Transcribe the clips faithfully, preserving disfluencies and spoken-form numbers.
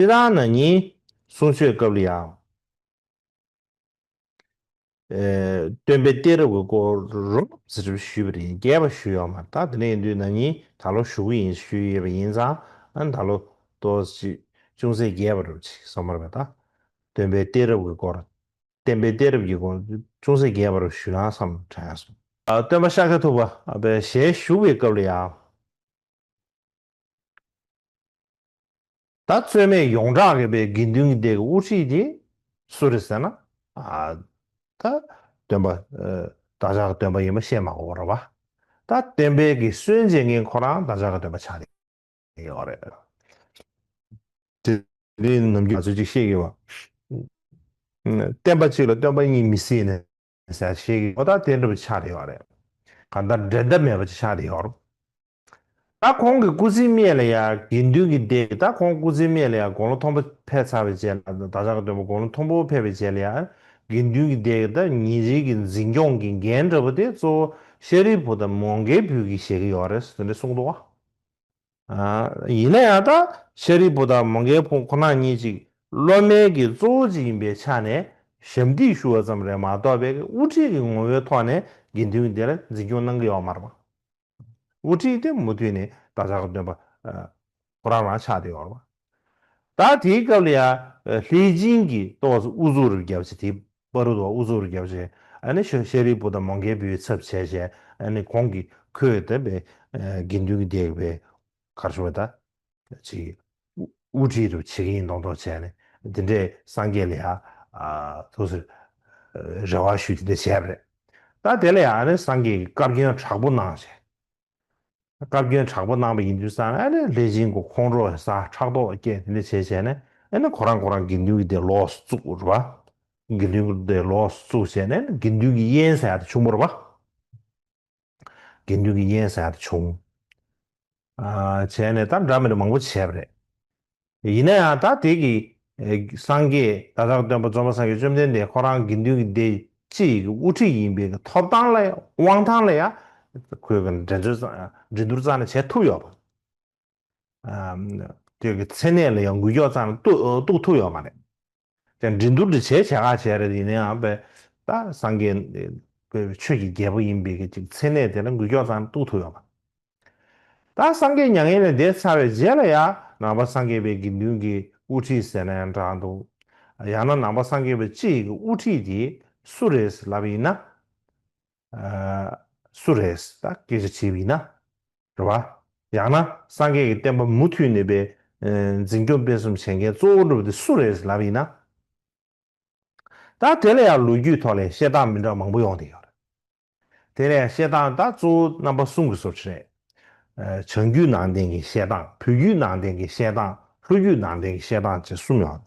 སྤྱིར་བཏང་ན་ནི་གསུང་ཆོས་སྐབས་ལ་ཡང་། ཨེ། སྟོན་པའི་གཏད་རབས་ཀྱི་སྐོར་རོབ་ཙམ་ཞུས་པ་རེད། རྒྱས་པ་ཞུས་ཡོད་མ་རེད། ད་དེ་འདྲ་ཡིན་དུས་ན་ནི་ད་ལོ་ཞུ་གི་ཡིན་ཞུས་ཡོད་པ་ཡིན་ཙང་། ཨ། ད་ལོ་ཏོག་ཙམ་ཅུང་ཟད་རྒྱས་པ་རོབ་ཅིག་བསམ་པ་རེད་པ། ད་སྟོན་པའི་གཏད་རབས་ཀྱི་སྐོར། བསྟན་པའི་གཏད་རབས་ཀྱི་སྐོར་ཅུང་ཟད་རྒྱས་པ་རོབ་ཞུས་ན་བསམ་དྲན་སོང་། ཨ། སྟོན་པ་ཤཱཀྱ་ཐུབ་པ་ཨ་པའི་ཞལ་བཞུགས་པའི་སྐབས་ལ་ཡང་། ད་རྩོད་མེད་ཡོངས་གྲགས་ཀྱི་པའི་དགེ་འདུན་གྱི་སྡེ་གི་དབུ་ཁྲིད་དེ་སུ་རེད་ཟེར་ན། ཨ། ད་སྟོན་པ། ཨ། བདག་ཅག་གི་སྟོན་པ་ཡིན་པ་བཤད་མ་དགོས་པ་རེད་པ། ད་སྟོན་པའི་གི་སྲོལ་འབྱེད་མཁན་ཁོ་རང་བདག་ཅག་གི་སྟོན་པ་ཆགས་ཡོད་རེད། དེ་རིང་ནམ་རྒྱུན་ང་ཚོས་ཅིག་བཤད་ཀྱི་ཡོད་པ། བསྟན་པ་གཅིག་ལ་སྟོན་པ་གཉིས་མི་སྲིད་ནས་ཟེར་བཤད་ཀྱི་ཡོད། ད་དེ་འདྲ་པོ་ཆགས་ཡོད་རེད། གང་ལྟར་འགྲན་ཟླ་མེད་པ་ཅིག་ཆགས་ཡོད་རེད། ད་ཁོང་གི་སྐུ་ཚེའི་སྨད་ལ་ཡང་དགེ་འདུན་གྱི་སྡེ། ད་ཁོང་སྐུ་ཚེའི་སྨད་ལ་ཡང་དགུང་ལོ་མཐོན་པོ་ཕེབས་ཚར་བའི་རྗེས་ལ། བདག་ཅག་གི་སྟོན་པ་དགུང་ལོ་མཐོན་པོ་ཕེབས་པའི་རྗེས་ལ་ཡང་དགེ་འདུན་གྱི་སྡེ་གི་ད་ཉིན་རེའི་གི་འཛིན་སྐྱོང་གི་འགན་འདྲ་པོ་དེ་གཙོ་བོ་ཤཱ་རིའི་བུ་དང་མོའུ་འགལ་བུས་ཀྱིས་བཞེས་ཀྱི་ཡོད་རེད་ཟེར་ནས་གསུངས་འདུག་བ། ཨ། ཡིན་ན་ཡང་ད་ཤཱ་རིའི་བུ་དང་མོའུ་འགལ་བུ་ཁོ་ན་གཉིས་ཅིག་སློབ་མའི་གི་གཙོ་བོ་ཅིག་ཡིན་པའི་ཆ་ནས་ཞབས་འདེགས་ཞུ་བ་ཙམ་རེད་མ་གཏོགས་པའི་དབུ་ཁྲིད་ཀྱི་ངོ་བོའི་ཐོག་ནས་དགེ་འདུན་གྱི་སྡེ་ལ་འཛིན་སྐྱོང་གནང་གི་ཡོད་མ་རེད་པ། དབུ་ཁྲིད་དེ་མུ་མཐུད་ནས་བདག་ཅག་གི་སྟོན་པ་ཁོ་རང་རང་ཆགས་བསྡད་ཡོད་རེད་པ། ད་དེའི་སྐབས་ལ་ཡང་ལྷས་སྦྱིན་གྱིས་ཏོག་ཙམ་དབུ་ཚུགས་རུ་བརྒྱབ་བྱས། དེ་བར་དུ་དབུ་ཚུགས་རུ་བརྒྱབ་བྱས། ཨ་ནི་ཤཱ་ཤཱ་རིའི་བུ་དང་མོའུ་འགལ་བུའི་ཚབ་བྱས་བྱས། ཨ་ནི་ཁོང་གིས་ཁོས་དེ་པའི་དགེ་འདུན་གྱི་སྡེ་པའི་གར་ཤོར་བ་ད་ཅིག་དབུ་ཁྲིད་རུ་བྱེད་ཀྱི་ཡིན་མདོག་མདོག་བྱས་ནས། འདི་འདྲས་སངས་རྒྱས་ལ་ཡང་ཐུགས་སུ་རེ་བ་ཞུས་དེ་འདྲ་བྱས་པ་རེད། ད་དེ་ལ་ཡང་ཨ་ནི་སངས་རྒྱས་ཀྱིས་བཀའ་བཀྱོན་དྲག་པོ་གནང་བྱས། བཀའ་བཀྱོན་དྲག་པོ་གནང་བ་ཡིན་དུས་ཙང་ཨ་ནི་ལྷས་སྦྱིན་གྱི་ཁོང་ཁྲོ་ཟ། ཕྲག་དོག་སྐྱེས། དེ་འདྲ་བྱས་བྱས་ནས་ཨ་ནི་ཁོ་རང་ཁོ་རང་དགེ་འདུན་གྱི་སྡེ་ལོགས་སུ་བཙུགས་རེད་པ། དགེ་འདུན་གྱི་སྡེ་ལོགས་སུ་བཙུགས་བྱས་ནས་དགེ་འདུན་གྱི་དབྱེན་ཟེར་ཡ་དེ་བྱུང་བ་རེད་པ། དགེ་འདུན་གྱི་དབྱེན་ཟེར་ཡ་དེ་བྱུང་། ཨ། བྱས་ནས་ད་འདྲ་མི་འདྲ་མང་པོ་བྱས་པ་རེད། ཡིན་ན་ཡང་ད་དེ་གི་ཨེ། སངས་རྒྱས་ད་ལྟར་སྟོན་པ་འཛོམས་པ་སངས་རྒྱས་བཅོམ་ལྡན་འདས་ཁོ་རང་དགེ་འདུན་གྱི་སྡེ་སྤྱི་ཡི་གི་དབུ་ཁྲིད་ཡིན་པའི་གི་ཐོབ་ཐང་ལ་ཡང་དབང་ཐང་ལ་ཡང་ཁོས་གི་འགྲན་རྩོད་འགྲན་བསྡུར་རྩ་ནས་བྱེད་ཐུབ་ཡོད་པ། ཨ། དེ་གི་མཚན་གནས་ལ་ཡང་འགུལ་སྐྱོད་རྩ་ནས་གཏུག་གཏུག་ཐུབ་ཡོད་མ་རེད། ཀྱང་འགྲན་བསྡུར་དེ་བྱས་བྱས་ཁ་བྱས་རེད། ཡིན་ན་ཡང་པས་ད་སངས་རྒྱས་པའི་ཆོས་ཀྱི་རྒྱལ་པོ་ཡིན་པའི་གི་ཅིག་མཚན་གནས་དེ་ལ་འགུལ་སྐྱོད་རྩ་ནས་གཏུག་ཐུབ་ཡོད་མ་རེད། ད་སངས་རྒྱས་མྱ་ངན་ལས་འདས་ཚར་བའི་རྗེས་ལ་ཡང་ནང་པ་སངས་རྒྱས་པའི་དགེ་འདུན་གྱི་དབུ་ཁྲིད་ཟེར་ན་ཡང་འདྲ་འདུག། ཡང་ན་ནང་པ་སངས་རྒྱས་པའི་སྤྱི་ཡི་གི་དབུ་ཁྲིད་དེ་སུ་རེད་ལབ་ཡིན་ན། ཨ། སུ་རེད་ད་སྐད་ཆ་དྲིས་པ་ཡིན་ན། རེད་པ། ཡང་ན་སངས་རྒྱས་ཀྱི་བསྟན་པ་མུ་མཐུད་ནས་པའི་ཨ། འཛིན་སྐྱོང་སྤེལ་གསུམ་བྱེད་མཁན་གཙོ་བོ་འདྲ་པོ་དེ་སུ་རེད་ལབ་ཡིན་ན། ད་དེ་ལ་ཡང་ལོ་རྒྱུས་ཐོག་ལ་བཤད་སྟངས་མི་འདྲ་བ་མང་པོ་ཡོང་བསྡད་ཡོད་རེད། དེ་ལ་ཡང་བཤད་སྟངས་ད་གཙོ་བོ་རྣམ་པ་གསུམ་གྱི་བཟོ་འདྲ་རེད། ཨ། བྱང་རྒྱུད་ནང་བསྟན་གྱི་བཤད་སྟངས། བོད་བརྒྱུད་ནང་བསྟན་གྱི་བཤད་སྟངས། ལྷོ་བརྒྱུད་ནང་བསྟན་གྱི་བཤད་སྟངས་བཅས་གསུམ་ཡོད་རེད།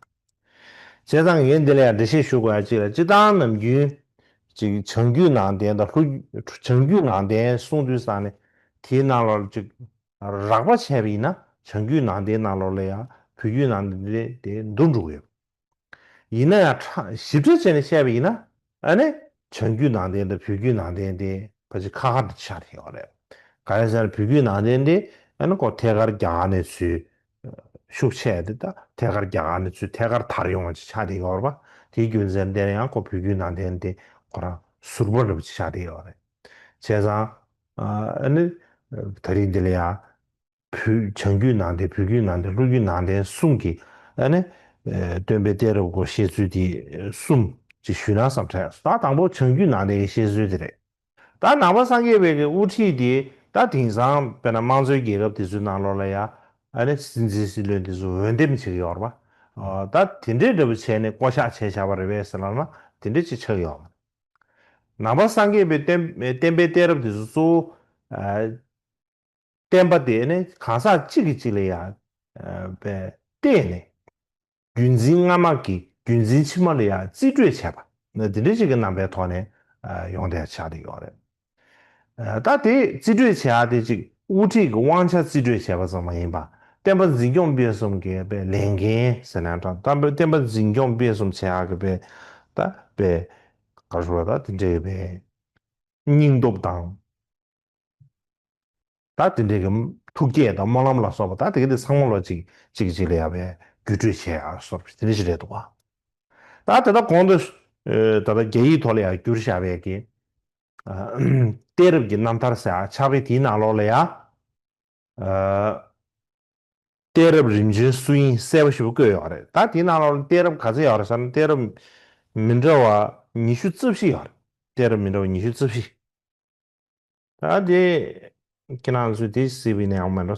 བྱས་ཙང་ངས་འདི་ལ་ཡང་འགྲེལ་བཤད་ཞུ་དགོས་ཡ་གཅིག་ལ། སྤྱིར་བཏང་ནམ་རྒྱུན་ཅིག་བྱང་རྒྱུད་ནང་བསྟན་དང་ལྷོ། བྱང་རྒྱུད་ནང་བསྟན་གསུངས་དུས་ཙང་ནས་དེའི་ནང་ལོགས་ལ་ཅིག་རགས་པ་བྱས་པ་ཡིན་ན་བྱང་རྒྱུད་ནང་བསྟན་ནང་ལོགས་ལ་ཡང་བོད་བརྒྱུད་ནང་བསྟན་དེ་དེ་འདུ་འགྲོ་གི་ཡོད། ཡིན་ན་ཡང་ཁྲ་ཞིབ་ཕྲ་བྱས་ནས་བཤད་པ་ཡིན་ན། ཨ་ནི་བྱང་རྒྱུད་ནང་བསྟན་དང་བོད་བརྒྱུད་ནང་བསྟན་དེ་ཕལ་ཆེར་ཁ་ཁ་འདྲ་ཆགས་ཡོད་རེད། གང་ཡིན་ཟེར་ན་བོད་བརྒྱུད་ནང་བསྟན་དེ་ཨ་ནི་ཁོ་ཐད་ཀར་རྒྱ་གར་ནས་ཚུར་ཤུགས་ཆེ་དེ། ད་ཐད་ཀར་རྒྱ་གར་ནས་ཚུར་ཐད་ཀར་དར་ཡོང་བ་ཅིག་ཆགས་བསྡད་ཡོད་རེད་པ། དེའི་རྒྱུ་མཚན་དེ་ཡང་ཁོ་བོད་བརྒྱུད་ནང་བསྟན་དེ་ཁོ་རང་ཟུར་པ་འདྲ་པོ་ཅིག་ཆགས་བསྡད་ཡོད་རེད། བྱས་ཙང་ཨ་ནི་ད་རིང་འདི་ལ་ཡང་བོད་བྱང་རྒྱུད་ནང་བསྟན། བོད་བརྒྱུད་ནང་བསྟན། ལྷོ་བརྒྱུད་ནང་བསྟན་གསུམ་གྱི་ཨ་ནི་ཨ། སྟོན་པའི་གཏད་རབས་སྐོར་བཤད་ཚུལ་དེ་གསུམ་ཅིག་ཞུས་ན་བསམ་དྲན། ད་དང་པོ་བྱང་རྒྱུད་ནང་བསྟན་གྱི་བཤད་ཚུལ་དེ་རེད། ད་ནང་པ་སངས་རྒྱས་པའི་གི་དབུ་ཁྲིད་དེ་ད་དེང་སང་དཔེར་ན་དམངས་གཙོའི་རྒྱལ་ཁབ་དེ་ཚོའི་ནང་ལོགས་ལ་ཡ་ཨ་ནི་སྲིད་འཛིན་སྲིད་བློན་དེ་ཚོ་འོས་འདེམས་བྱེད་ཀྱི་ཡོད་རེད་པ། ཨ། ད་དེ་འདྲའི་འདྲ་པོ་བྱས་ནས་བསྐོ་གཞག་བྱས་བཞག་པ་རེད་པས་ཟེར་ལབ་ན་དེ་འདྲ་ཅིག་ཆགས་ཀྱི་ཡོད་མ་རེད། ནང་པ་སངས་རྒྱས་པའི་བསྟན་བསྟན་པའི་གཏད་རབས་དེ་ཚོ་གཙོ་བོ། ཨ། བསྟན་པ་དེ་ནི་གང་ཟག་གཅིག་གིས་གཅིག་ལ་ཡང་པས་བལྟས་ནས། རྒྱུན་འཛིན་སྔ་མ་གིས་རྒྱུན་འཛིན་ཕྱི་མ་ལ་ཡང་རྩིས་སྤྲོད་བྱས་པ་ནི་འདི་འདྲ་ཞིག་གི་རྣམ་པའི་ཐོག་ནས་ཡོང་བསྡད་ཆགས་བསྡད་ཡོད་རེད། ད་དེ་རྩིས་སྤྲོད་བྱེད་ཡག་དེ་ཅིག་དབུ་ཁྲིད་ཀྱི་དབང་ཆ་རྩིས་སྤྲོད་བྱས་པ་ཙམ་མ་ཡིན་པ། བསྟན་པ་འཛིན་སྐྱོང་སྤེལ་གསུམ་གྱི་པའི་ལས་འགན་ཟེར་ན་འདྲ། ད་བསྟན་པ་འཛིན་སྐྱོང་སྤེལ་གསུམ་བྱེད་ཡག་གི་པའི་ད་པའི་ག་རེ་ཟེར་དགོས་རེད། ད་དེ་འདྲའི་པའི་སྙིང་སྟོབས་དང་། ད་དེ་འདྲའི་གི་ཐུགས་བསྐྱེད་དང་སྨོན་ལམ་ལ་སོགས་པ་ད་དེ་ག་དེ་ཚང་མ་ལོ་གཅིག་གཅིག་གཅིག་ལ་ཡ་བའི་ བརྒྱུད་སྤྲོད་བྱས་ཡ་སོགས་དེ་འདྲ་ཞིག་རེད་འདུག་བ། ད་དེ་ལྟར་གོང་དུ་ད་ལྟ་རྒྱ་ཡིག་ཐོག་ལ་ཡང་བསྒྱུར་བཞག་པའི་གི་གཏད་རབས་ཀྱི་རྣམ་ཐར་ཟེར་ཡ་ཆགས་པའི་དེའི་ནང་ལོགས་ལ་ཡང་གཏད་རབས་རིམ་བྱོན་སུ་ཡིན་གསལ་པོ་ཞེ་པོ་བཀོད་ཡོད་རེད། ད་དེའི་ནང་ལོགས་ལ་གཏད་རབས་ག་ཚོད་ཡོད་རེད་ཟེར་ན། གཏད་རབས་མི་འདྲ་བ་ཉི་ཤུ་རྩ་བཞི་ཡོད་རེད། གཏད་རབས་མི་འདྲ་བ་ཉི་ཤུ་རྩ་བཞི། ད་དེ་ཁྱེད་རང་ཚོས་དེ་གཟིགས་པ་ཡིན་ན་ཡག་པོ་མེད་འགྲོ་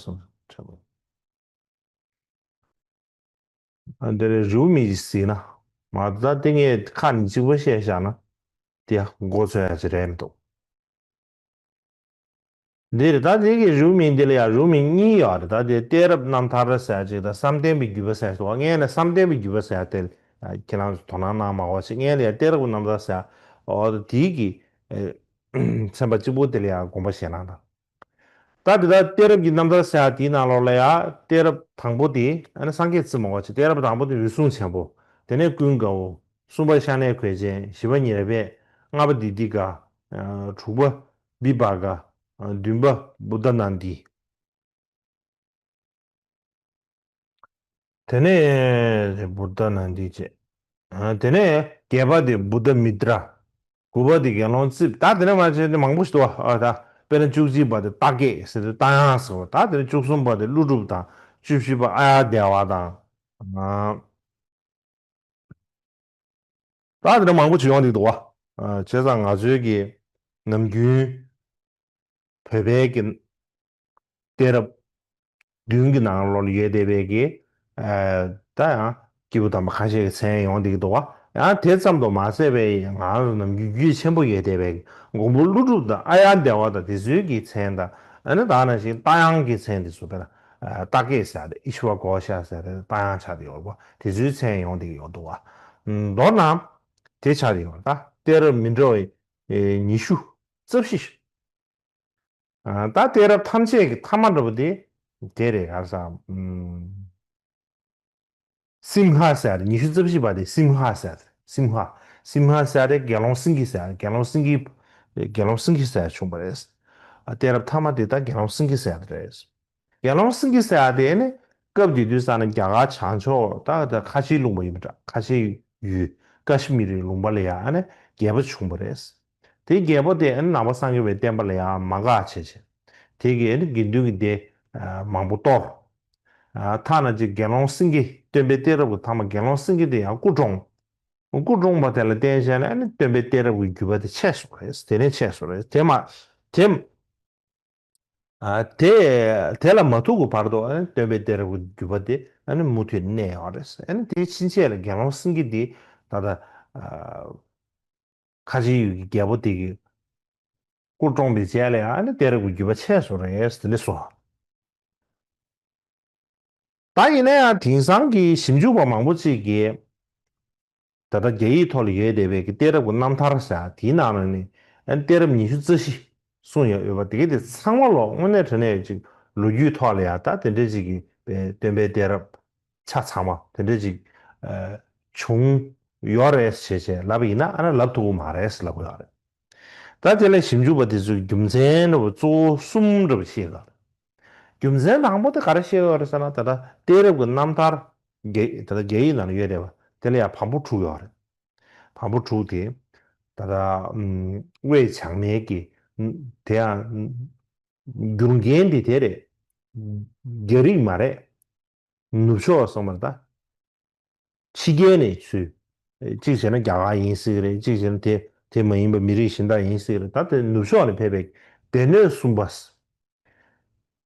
བསམ། འདིར་རེའུ་མིག་ཅིག་གཟིགས་ན། མ་ད་ལྟ་ངས་ཁ་ནས་གཅིག་པོ་བཤད་བཞག་ན་དེ་མགོ་ཚོས་ཡ་ཅིག་རེད་མི་འདུག་འདིར་ད་དེ་གི་རེའུ་མིག་འདི་ལ་ཡང་རེའུ་མིག་གཉིས་ཡོད་རེད། ད་དེ་གཏད་རབས་རྣམ་ཐར་ཟེར་ཅིག་དང་བསམ་གཏན་པའི་བརྒྱུད་པ་ཟེར་ཞིག་འདུག་ངས་ནི་བསམ་གཏན་པའི་བརྒྱུད་པ་ཟེར་དེ་ཁྱེད་རང་ཚོ་དོ་སྣང་གནང་མ་དགོས་ཤིག་ངས་ལ་ཡང་གཏད་རབས་ཀྱི་རྣམ་ཐར་ཟེར། འོ་ད་དེའི་གི་ཚན་པ་གཅིག་པོ་དེ་ལ་ཡང་དགོངས་པ་བཞེས་གནང་དང་། ད་དེ་ལྟར་གཏད་རབས་ཀྱི་རྣམ་ཐར་ཟེར་ཡ་དེའི་ནང་ལོགས་ལ་ཡང་གཏད་རབས་དང་པོ་དེ་ཨ་ནི་སངས་རྒྱས་རྩིས་མ་དགོས་ཤིག་གཏད་རབས་དང་པོ་དེ་འོད་སྲུང་ཆེན་པོ། དེ་ནས་ཀུན་དགའ་བོ། གསུམ་པ་ཤ་ནའི་གོས་ཅན། བཞི་པ་ཉེར་སྦས། ལྔ་པ་དི་ཏི་ཀ། དྲུག་པ་བི་བ་ཀ། བདུན་པ་བུདྡྷ་ནནྡི། དེ་ནས་བུདྡྷ་ནནྡི་བྱས། དེ་ནས་བརྒྱད་པ་དེ་བུདྡྷ་མི་ཏྲ། དགུ་པ་དེ་དགེ་སློང་རྩིབས། ད་དེ་ནས་མར་བྱས་ཏེ་མང་པོ་ཞིག་འདུག་བ། ཨ་ད་དཔེར་ན་བཅུ་གཅིག་པ་དེ་རྟ་སྐད་ཟེར་ཏེ་རྟ་དབྱངས་ཟེར་བ། ད་དེ་ནས་བཅུ་གསུམ་པ་དེ་ཀླུ་སྒྲུབ་དང་། བཅུ་བཞི་པ་ཨཱརྱ་དེ་ཝ་དང་། ད་དེ་འདྲ་མང་པོ་ཅིག་ཡོང་བསྡད་འདུག་བ། བྱས་ཙང་ང་ཚོའི་གི་ནམ་རྒྱུན་བོད་པའི་གི་གཏད་རབས་བདུན་གྱི་ནང་ལོགས་ལ་ཡོད་བསྡད་པའི་གི་ད་ཡང་སྐྱེས་བུ་དམ་པ་ཁ་ཤས་ཀྱི་མཚན་ཡོང་བསྡད་ཀྱི་འདུག་བ། ཡང་དེ་ཙམ་དུ་མ་ཟད་པའི་ང་ཚོ་ནམ་རྒྱུན་རྒྱུས་ཆེན་པོ་ཡོད་བསྡད་པའི་མགོན་པོ་ཀླུ་སྒྲུབ་དང་ཨཱརྱ་དེ་ཝ་དང་དེ་ཚོའི་གི་མཚན་དང་། ཨ་ནི་ད་ནང་བཞིན་རྟ་དབྱངས་ཀྱི་མཚན་དེ་ཚོ་དཔེར་ན་རྟ་སྐད་ཟེར་ཏེ་ཨི་ཤྭ་ཀོ་ཤ་ཟེར་ཏེ་རྟ་དབྱངས་ཆགས་བསྡད་ཡོད་རེད་པ། དེ་ཚོའི་མཚན་ཡོང་བསྡད་ཀྱི་ཡོད་འདུག་བ། མདོར་ན་དེ་ཆགས་བསྡད་ཡོད་རེད། ད་གཏད་རབས་མི་འདྲ་བ་ཉི་ཤུ་རྩ་བཞི། ད་གཏད་རབས་ཐམས་ཅད་ཀྱི་ཐ་མ་འདྲ་པོ་དེ་དེ་རེད། ག་རེ་ཟེར། སིམ་ཧ་ཟེར་རེད། ཉི་ཤུ་རྩ་བཞི་པ་དེ་སིམ་ཧ་ཟེར་རེད། སིམ་ཧ། སིམ་ཧ་ཟེར་རེད། དགེ་སློང་སེང་གེ་ཟེར་རེད། དགེ་སློང་སེང་གེ། དགེ་སློང་སེང་གེ་ཟེར་བྱུང་བ་རེད། ཨ་གཏད་རབས་ཐ་མ་དེ་ད་དགེ་སློང་སེང་གེ་ཟེར་དེ་རེད། དགེ་སློང་སེང་གེ་ཟེར་ཡ་དེ་ནི་སྐབས་དེ་དུས་ཙམ་ན་རྒྱ་གར་བྱང་ཕྱོགས་ད་ད་ཁ་ཆེའི་ལུང་པ་ཡིན་པ་འདྲ། ཁ་ཆེའི་ཡུལ་ཀ་ཤི་མིར་ལུང་པ་ལ་ཡ་ཨ་ནི་རྒྱལ་པོ་བྱུང་བ་རེད། དེ་རྒྱལ་པོ་དེ་ཨ་ནི་ནང་པ་སངས་རྒྱས་པའི་བསྟན་པ་ལ་ཡ་མ་དགའ་བྱས་བྱས། དེ་གིས་ཨ་ནི་དགེ་འདུན་གྱི་སྡེ་མང་པོ་གཏོར། ཐ་ན་ཅིག་དགེ་སློང་སེང་གེ་སྟོན་པའི་གཏད་རབས་ཀྱི་ཐ་མ་དགེ་སློང་སེང་གེ་དེ་ཡང་སྐུ་བཀྲོངས། སྐུ་བཀྲོངས་པ་དེ་ལ་བརྟེན་བྱས་ནས་ཨ་ནི་སྟོན་པའི་གཏད་རབས་ཀྱི་བརྒྱུད་པ་དེ་ཆད་སོང་རེད། དེ་ནས་ཆད་སོང་རེད། དེ་མ་དེ། ཨ་དེ་དེ་ལ་མ་ཐུག་གི་བར་དུ་ཨ་ནི་སྟོན་པའི་གཏད་རབས་ཀྱི་བརྒྱུད་པ་དེ་ཨ་ནི་མུ་མཐུད་གནས་ཡོད་རེད། ཨ་ནི་དེའི་ཕྱིན་ཆད་ལ་དགེ་སློང་སེང་གེ་འདི་ད་ལྟ་ཨ་ཁ་ཆེའི་ཡུལ་གྱི་རྒྱལ་པོ་དེ་གི་སྐུ་བཀྲོངས་པའི་རྗེས་ལ་ཨ་ནི་གཏད་རབས་ཀྱི་བརྒྱུད་པ་ཆད་སོང་རེད། དེ་འདྲ་སོང་། ད་ཡིན་ན་ཡང་དེང་སང་གི་ཞིབ་འཇུག་པ་མང་པོ་ཅིག་གིས་ད་ལྟ་རྒྱ་ཡིག་ཐོག་ལ་ཡོད་བསྡད་པའི་གི་གཏད་རབས་ཀྱི་རྣམ་ཐར་ཟེར་དེའི་ནང་ལ་ནི་ཨ་ནི་གཏད་རབས་ཉི་ཤུ་རྩ་བཞི་གསུངས་ཡོད་ཡོད་པ། དེ་གི་དེ་ཚང་མ་ལོ་དངོས་གནས་དྲང་གནས་ཅིག་ལོ་རྒྱུས་ཐོག་ལ་ཡང་ད་དེ་འདྲ་ཅིག་གི་སྟོན་པའི་གཏད་རབས་ཆ་ཚང་མ་དེ་འདྲ་ཅིག་བྱུང་ཡོད་རེད་ཟེར་བྱས་ལབ་ཡིན་ན་ཨ་ནི་ལབ་ཐུབ་ཀྱི་མ་རེད་ཟེར་ལབ་ཀྱི་ཡོད་རེད། ད་དེ་ལ་ཞིབ་འཇུག་པ་དེ་ཚོས་རྒྱུ་མཚན་འདྲ་པོ་གཙོ་བོ་གསུམ་འདྲ་པོ་བཤད་ཡོད་རེད། རྒྱུ་མཚན་དང་པོ་དེ་ག་རེ་བཤད་ཡོད་རེད་ཟེར་ན། ད་ལྟ་གཏད་རབས་ཀྱི་རྣམ་ཐར་རྒྱ་ད་ལྟ་རྒྱ་ཡིག་ནང་ལ་ཡོད་རེད་པ། དེ་ལ་ཡང་བམ་པོ་དྲུག་ཡོད་རེད། བམ་པོ་དྲུག་དེ་ད་ལྟ་དབུས་བྱང་མའི་གི་དེ་ཡང་བསྒྱུར་མཁན་དེ་དེ་རེད། རྒྱ་རིགས་མ་རེད། ནུབ་ཕྱོགས་སོང་བར་ད། ཕྱི་རྒྱལ་ནས་ཚུར། གཅིག་བྱས་ན་རྒྱ་གར་ཡིན་སྲིད་ཀྱི་རེད། གཅིག་བྱས་ན་དེ་དེ་མ་ཡིན་པ་མི་རིགས་གཞན་དག་ཡིན་སྲིད་ཀྱི་རེད། ད་དེ་ནུབ་ཕྱོགས་ནས་ཕེབས་པའི་སྡེ་སྣོད་གསུམ་པ།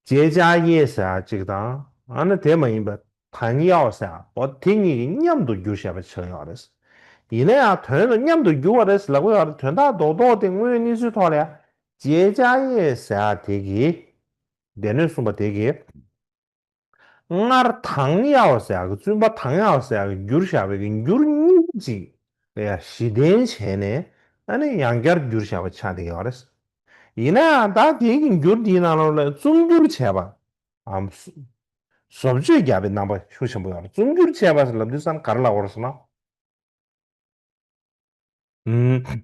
ཅེ་ཅཱ་ཡེ་ཟེར་ཡག་གཅིག་དང་། ཨ་ནི་དེ་མ་ཡིན་པ་ཐན་ཡའོ་ཟེར་ཡག་འོ་དེ་གཉིས་ཀྱིས་མཉམ་དུ་བསྒྱུར་བཞག་པ་ཆགས་ཡོད་རེད། ཡིན་ན་ཡང་དོན་དུ་མཉམ་དུ་བསྒྱུར་བ་རེད་ལབ་ཀྱི་ཡོད་རེད། དོན་དག་རྡོག་རྡོག་དེ་དངོས་ཡོད་གནས་ཚུལ་ཐོག་ལ་ཡང་ཅེ་ཅཱ་ཡེ་ཟེར་ཡག་དེ་གིས། སྡེ་སྣོད་གསུམ་པ་དེ་གིས། སྔར་ཐང་ཡའོ་ཟེར་ཡག་གི་བཙུན་པ་ཐང་ཡའོ་ཟེར་ཡག་གི་བསྒྱུར་བཞག་པའི་གི་འགྱུར་གཉིས་ཅིག་ལ་ཡང་གཞི་རྟེན་བྱས་ནས་ཨ་ནི་ཡང་བསྐྱར་བསྒྱུར་བཞག་པ་ཆགས་བསྡད་ཡོད་རེད། ཡིན་ན་ཡང་ད་དེའི་གི་འགྱུར་འདིའི་ནང་ལོགས་ལ་རྩོམ་བསྒྱུར་བྱས་པ། ཨམ། བཟོ་བཅོས་བརྒྱབ་པའི་རྣམ་པ་ཤུགས་ཆེན་པོ་ཡོད་རེད། རྩོམ་བསྒྱུར་བྱས་པ་ཟེར་ལབ་དུས་ཙམ་ག་རེ་ལབ་དགོས་རེད་ཟེར་ན། ཨུམ།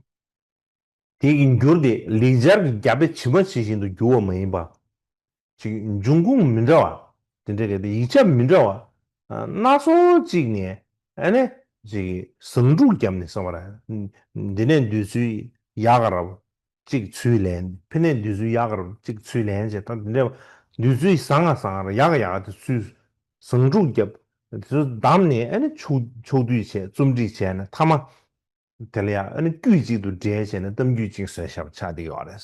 དེ་གི་འགྱུར་དེ་ལེགས་སྦྱར་གྱི་རྒྱ་དཔེ་ཇི་མ་ཇི་བཞིན་དུ་བསྒྱུར་བ་མ་ཡིན་པ། ཅིག་འབྱུང་ཁུངས་མི་འདྲ་བ། དེ་འདྲ་གི་དེ་ཡིག་ཆ་མི་འདྲ་བ། སྣ་ཚོགས་གཅིག་ནས་ཨ་ནི་ཅིག་ཟིང་འཁྲུག་བརྒྱབ་ནས་སོང་བ་རེད། འདི་ནས་འདོད་ཚུལ་ཡག་ག་རབ་གཅིག་ཚུར་ལེན། ཕི་ནས་འདོད་ཚུལ་ཡག་ག་རབ་གཅིག་ཚུར་ལེན་བྱས། ད་འདི་འདྲ་འདོད་ཚུལ་བཟང་ང་བཟང་ང་ར་ཡག་ག་ཡག་ག་དེ་ཚུར་ཟིང་འཁྲུག་བརྒྱབ། དེ་ཚོ་བསྡམས་ནས་ཨ་ནི་ཕྱོགས་ཕྱོགས་བསྡུས་བྱས། རྩོམ་སྒྲིག་བྱས་ནས་མཐའ་མ་དེ་ལ་ཡང་ཨ་ནི་དཀྱུས་གཅིག་ཏུ་འདྲེས་བྱས་ནས་གཏམ་རྒྱུད་ཅིག་བཟོས་བཞག་པ་ཆགས་བསྡད་ཡོད་རེད།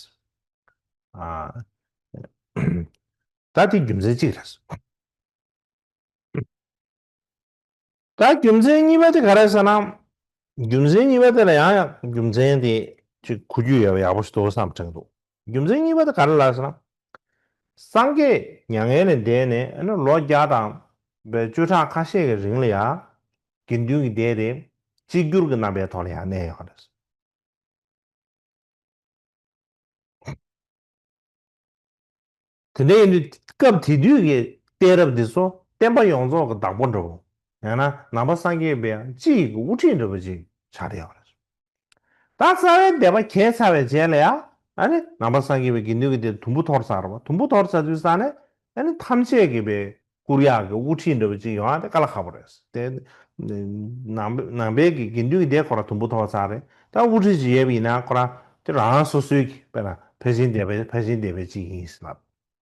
ཨ། ད་དེ་རྒྱུ་མཚན་གཅིག་རེད། ད་རྒྱུ་མཚན་གཉིས་པ་དེ་ག་རེ་ཟེར་ན། རྒྱུ་མཚན་གཉིས་པ་དེ་ལ་ཡང་ཡང་རྒྱུ་མཚན་དེ་ཅིག་གོ་རྒྱུ་ཡོད་པ་ཡག་པོ་ཞིག་འདུག་བསམ་དྲན་འདུག་རྒྱུ་མཚན་གཉིས་པ་དེ་ག་རེ་ལབ་ཟེར་ན། སངས་རྒྱས་མྱ་ངན་ལས་འདས་ནས་ཨ་ནི་ལོ་བརྒྱ་དང་བཅུ་ཕྲག་ཁ་ཤས་ཀྱི་རིང་ལ་ཡང་དགེ་འདུན་གྱི་སྡེ་དེ་གཅིག་གྱུར་གྱི་རྣམ་པའི་ཐོག་ལ་ཡང་གནས་ཡོད་རེད། དེ་འདྲ་ཡིན་དུས་སྐབས་དེ་དུས་ཀྱི་གཏད་རབས་འདི་ཚོ་བསྟན་པ་ཡོངས་རྫོགས་ཀྱི་བདག་པོ་འདྲ་བོ། ཡང་ན་ནང་པ་སངས་རྒྱས་པའི་སྤྱི་ཡི་དབུ་ཁྲིད་འདྲ་བོ་ཅིག་ཆགས་བསྡད་ཡོད་རེད། ད་རྩ་བའི་སྡེ་པ་གྱེས་ཚར་བའི་རྗེས་ལ་ཡང་ཨ་ནི་ནང་པ་སངས་རྒྱས་པའི་དགེ་འདུན་གྱི་སྡེ་དུམ་བུ་འཐོར་ཚར་བ། དུམ་བུ་འཐོར་ཚར་དུས་ཙ་ནས་ཨ་ནི་ཐམས་ཅད་ཀྱི་པའི་བསྐུར་ཡག་གི་དབུ་ཁྲིད་འདྲ་བོ་ཅིག་ཡོང་ཡག་དེ་དཀའ་ལས་ཁག་པོ་རེད། དེ་ནང་པའི་ནང་པའི་གི་དགེ་འདུན་གྱི་སྡེ་ཁོ་རང་དུམ་བུ་འཐོར་ཚར་རེད། ད་དབུ་ཁྲིད་ཅིག་ཡོད་པ་ཡིན་ན་ཁོ་རང་དེ་རང་སོ་སོའི་གི་དཔེར་ན་ཕལ་ཆེན་སྡེ་པའི་ཕལ་ཆེན་སྡེ་པའི་ཅིག་ཡིན་ཟེར་ལབ།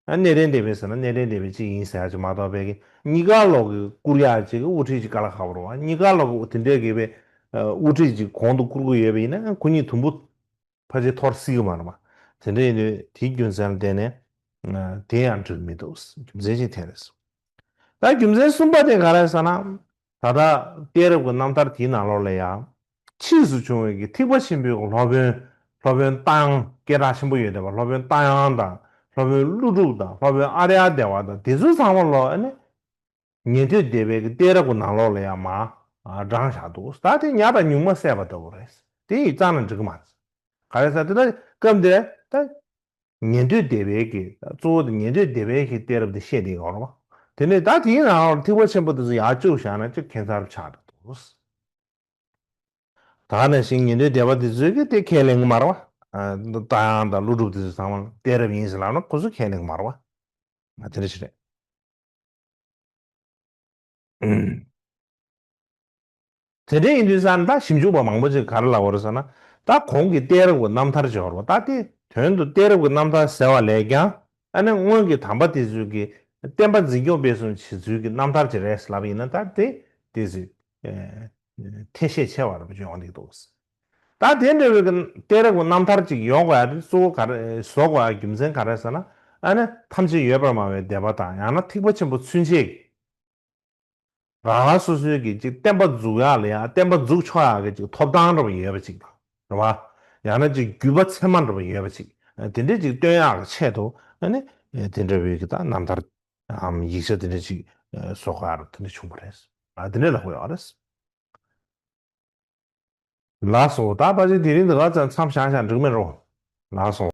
ཨ་གནས་བརྟན་སྡེ་པའི་ཟེར་ན་གནས་བརྟན་སྡེ་པའི་ཅིག་ཡིན་ཟེར་ཡག་ཅིག་མ་གཏོགས་པའི་གི་གཉིས་ཀ་ལོག་གི་བསྐུར་ཡག་ཅིག་གི་དབུ་ཁྲིད་ཅིག་དཀའ་ལས་ཁག་པོ་རེད་བ། གཉིས་ཀ་ལོག་གི་དེ་འདྲའི་གི་པའི་དབུ་ཁྲིད་ཅིག་གོང་དུ་བསྐུར་གི་ཡོད་པ་ཡིན་ན་ཁོ་གཉིས་དུམ་བུ་ཕལ་ཆེར་འཐོར་སྲིད་ཀྱི་མ་རེད་པ། དེ་འདྲ་ཡིན་དུས་དེའི་རྒྱུ་མཚན་ལ་བརྟེན་ནས་དེ་ཡང་འགྲིག་མི་འདུག་རྒྱུ་མཚན་ཅིག་དེ་རེད། ད་རྒྱུ་མཚན་གསུམ་པ་དེ་ག་རེ་ཟེར་ན། ད་ལྟ་གཏད་རབས་ཀྱི་རྣམ་ཐར་དེའི་ནང་ལོགས་ལ་ཡང་ཕྱིས་སུ་བྱུང་བའི་གི་ཐེག་པ་ཆེན་པོའི་གི་སློབ་དཔོན་སློབ་དཔོན་རྟ་དབྱངས་སྐད་གྲགས་ཆེན་པོ་ཡོད་བསྡད་པ་སློབ་དཔོན་རྟ་དབྱངས་དང་སློབ་དཔོན་ཀླུ་སྒྲུབ་དང་སློབ་དཔོན་ཨཱརྱ་དེ་ཝ་དང་དེ་ཚོ་ཚང་མ་ལོ་ཨ་ནི། ཉན་ཐོས་སྡེ་པའི་གི་གཏད་རབས་ཀྱི་ནང་ལོགས་ལ་ཡང་མར་བགྲངས་བཞག་འདུག་ད་དེ་ཉ་དང་སྨྱུག་མ་བསྲེས་པ་ལྟ་བུ་རེད། དེ་ཡིས་བརྩམས་ན་འགྲིག་གི་མ་རེད། ག་རེ་ཟེར་དེ་ལྟར་སྐབས་འདིར་ད་ཉན་ཐོས་སྡེ་པའི་གི་གཙོ་བོ་དེ་ཉན་ཐོས་སྡེ་པའི་གི་གཏད་རབས་དེ་བཤད་བསྡད་ཡོད་རེད་བ། དེ་ནས་ད་དེའི་ནང་ལོགས་ཐེག་པ་ཆེན་པོ་དེ་ཚོ་ཡར་བཅུག་བཞག་ན་ཅིག་ཁྱད་མཚར་ཆགས་འགྲོ་འདུག་ད་ནང་བཞིན་ཉན་ཐོས་སྡེ་པ་དེ་ཚོས་གི་དེ་ཁས་ལེན་གི་མ་རེད་བ། རྟ་དབྱངས་དང་ཀླུ་སྒྲུབ་དེ་ཚོ་ཚང་མ་གཏད་རབས་ཡིན་ཟེར་ལབ་ན་ཁོ་ཚོས་ཁས་ལེན་གི་མ་རེད་བ། དེ་འདྲ་ཞིག་རེད། དེ་འདྲ་ཡིན་དུས་ཙང་ད་ཞིབ་འཇུག་པ་མང་པོ་ཅིག་ག་རེ་ལབ་པ་རེད་ཟེར་ན། ད་གོང་གི་གཏད་རབས་ཀྱི་རྣམ་ཐར་ཅིག་ཡོད་རེད་བ། ད་དེ་དོན་དུ་གཏད་རབས་ཀྱི་རྣམ་ཐར་ཟེར་བ་ལས་ཀྱང་ཨ་ནི་སྔོན་གྱི་དམ་པ་དེ་ཚོས་ཀྱི་བསྟན་པ་འཛིན་སྐྱོང་སྤེལ་གསུམ་བྱེད་ཚུལ་གྱི་རྣམ་ཐར་ཅིག་རེད་ལབ་ཡིན་ན་ད་དེ་དེ་ཚོས་ཐེ་བྱས་ཆེ་བ་རེད་པ་ཅིག་ཡོང་གི་འདུག་ད་དེ་འདྲ་བའི་གི་གཏད་རབས་ཀྱི་རྣམ་ཐར་ཅིག་ཡོང་དགོས་ཡ་དེ་གཙོ་བོ་ག་རེ་བཟོ་དགོས་ཡ་རྒྱུ་མཚན་ག་རེ་ཟེར་ན། ཨ་ནི་ཐམས་ཅད་ཡོད་པར་སྨྲ་བའི་སྡེ་པ་དང་ཡང་ན་ཐེག་པ་ཆེན་པོ་ཚུན་ཆད་ཀྱི་རང་རང་སོ་སོའི་གི་ཅིག་བསྟན་པ་འཛུགས་ཡག་ལ་ཡང་བསྟན་པ་འཛུགས་ཆོག་ཡག་གི་ཅིག་ཐོབ་ཐང་འདྲ་བ་ཡོད་པ་ཅིག་དང་རེད་བ། ཡང་ན་ཅིག་བརྒྱུད་པ་ཚད་མ་འདྲ་བ་ཡོད་པ་ཅིག་དེ་འདྲས་ཅིག་སྟོན་ཡག་གི་ཆེད་དུ་ཨ་ནི་དེ་འདྲ་བའི་གི་ད་རྣམ་ཐར་ཨམ་ཡིག་ཆ་དེ་འདྲ་ཅིག་བཟོ་དགོས་ཡ་རེད། དེ་འདྲ་བྱུང་བ་རེད། ཨ་དེ་འདྲས་ལབ་དགོས་ཡོད་རེད། ལགས་སོ། ད་ཕལ་ཆེར་དེ་རིང་འདི་ག་ཙམ་མཚམས་བཞག་བཞག་འགྲིག་མེད་རོ། ལགས་སོ།